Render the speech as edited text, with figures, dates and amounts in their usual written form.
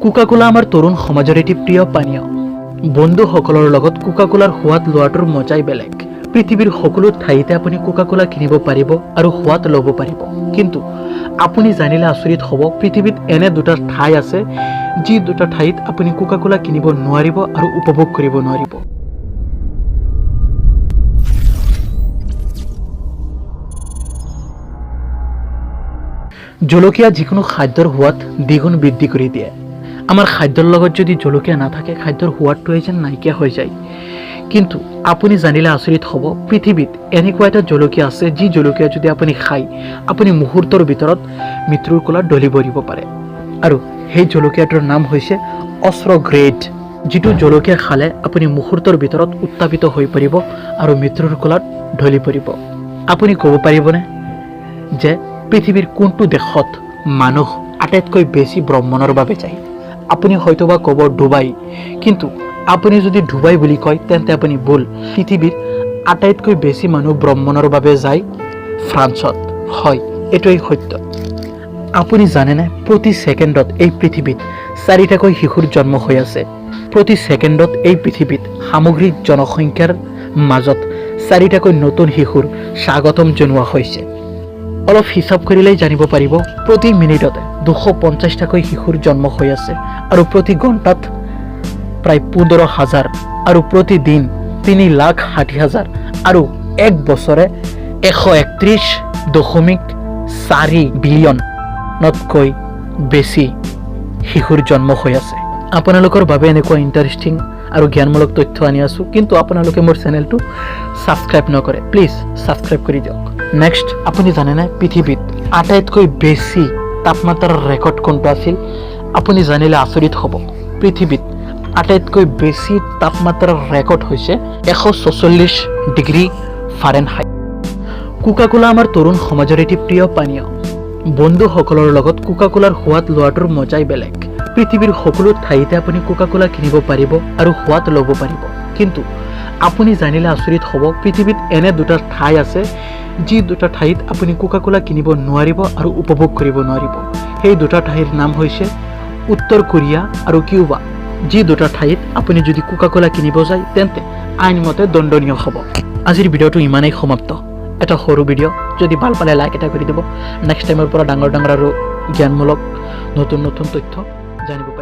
Coca-Cola আমাৰ তৰুণ সমাজৰ এটি প্ৰিয় পানীয়। বন্ধুসকলৰ লগত কোকা-কোলাৰ সোৱাদ লোৱাটোৰ মজাই বেলেগ। পৃথিৱীৰ সকলো ঠাইতে আপুনি কোকা-কোলা কিনিব পাৰিব আৰু সোৱাদ ল'ব পাৰিব। কিন্তু আপুনি জানিলে আচৰিত হ'ব, পৃথিৱীত এনে দুটা ঠাই আছে, যি দুটা ঠাইত আপুনি কোকা-কোলা কিনিব নোৱাৰিব আৰু উপভোগ কৰিব নোৱাৰিব। জলকীয়া যিকোনো খাদ্যৰ সোৱাদ দ্বিগুণ বৃদ্ধি কৰি দিয়ে। আমাৰ খাদ্যৰ লগত যদি জলকীয়া নাথাকে, খাদ্যৰ সোৱাদটোৱে যেন নাইকিয়া হৈ যায়। কিন্তু আপুনি জানিলে আচৰিত হ'ব, পৃথিৱীত এনেকুৱা এটা জলকীয়া আছে, যি জলকীয়া যদি আপুনি খায়, আপুনি মুহূৰ্তৰ ভিতৰত মৃত্যুৰ কোলাত ঢলি পৰিব পাৰে। আৰু সেই জলকীয়াটোৰ নাম হৈছে অস্ত্ৰ গ্ৰেড, যিটো জলকীয়া খালে আপুনি মুহূৰ্তৰ ভিতৰত উত্তাপিত হৈ পৰিব আৰু মৃত্যুৰ কোলাত ঢলি পৰিব। আপুনি ক'ব পাৰিবনে যে পৃথিৱীৰ কোনটো দেশত মানুহ আটাইতকৈ বেছি ভ্ৰমণৰ বাবে যায়? আপুনি হয়তোবা ক'ব ডুবাই। কিন্তু আপুনি যদি ডুবাই বুলি কয়, তেন্তে আপুনি ভুল। পৃথিৱীৰ আটাইতকৈ বেছি মানুহ ভ্ৰমণৰ বাবে যায় ফ্ৰান্সত। হয়, এইটোৱেই সত্য। আপুনি জানেনে প্ৰতি ছেকেণ্ডত এই পৃথিৱীত চাৰিটাকৈ শিশুৰ জন্ম হৈ আছে? প্ৰতি ছেকেণ্ডত এই পৃথিৱীত সামগ্ৰিক জনসংখ্যাৰ মাজত চাৰিটাকৈ নতুন শিশুৰ স্বাগতম জনোৱা হৈছে। অলপ হিচাপ কৰিলেই জানিব পাৰিব, প্ৰতি মিনিটতে 250টাকৈ শিশুৰ জন্ম হৈ আছে আৰু প্ৰতি ঘণ্টাত প্ৰায় 15,000 আৰু প্ৰতিদিন 3,60,000 আৰু এক বছৰে 131.4 বিলিয়নতকৈ বেছি শিশুৰ জন্ম হৈ আছে। আপোনালোকৰ বাবে এনেকুৱা ইণ্টাৰেষ্টিং আৰু জ্ঞানমূলক তথ্য আনি আছোঁ, কিন্তু আপোনালোকে মোৰ চেনেলটো ছাবস্ক্ৰাইব নকৰে। প্লিজ ছাবস্ক্ৰাইব কৰি দিয়ক। নেক্সট, আপুনি জানেনে পৃথিৱীত আটাইতকৈ বেছি তাপমাত্ৰাৰ ৰেকৰ্ড কোনটো আছিল? আপুনি জানিলে আচৰিত হ'ব, পৃথিৱীত আটাইতকৈ বেছি তাপমাত্ৰাৰ ৰেকৰ্ড হৈছে 146 ডিগ্ৰী ফাৰেনহাইট। কোকা-কোলা আমাৰ তৰুণ সমাজৰ এটি প্ৰিয় পানীয়। বন্ধুসকলৰ লগত কোকা-কোলাৰ সোৱাদ লোৱাটোৰ মজাই বেলেগ। পৃথিৱীৰ সকলো ঠাইতে আপুনি কোকা-কোলা কিনিব পাৰিব আৰু সোৱাদ ল'ব পাৰিব। কিন্তু আপুনি জানিলে আচৰিত হ'ব, পৃথিৱীত এনে দুটা ঠাই আছে, যি দুটা ঠাইত আপুনি কোকা-কোলা কিনিব নোৱাৰিব আৰু উপভোগ কৰিব নোৱাৰিব। সেই দুটা ঠাইৰ নাম হৈছে উত্তৰ কোৰিয়া আৰু কিউবা, যি দুটা ঠাইত আপুনি যদি কোকা-কোলা কিনিব যায়, তেন্তে আইনমতে দণ্ডনীয় হ'ব। আজিৰ ভিডিঅ'টো ইমানেই সমাপ্ত। এটা সৰু ভিডিঅ', যদি ভাল পালে লাইক এটা কৰি দিব। নেক্সট টাইমৰ পৰা ডাঙৰ ডাঙৰ আৰু জ্ঞানমূলক নতুন নতুন তথ্য জানিব পাৰিব।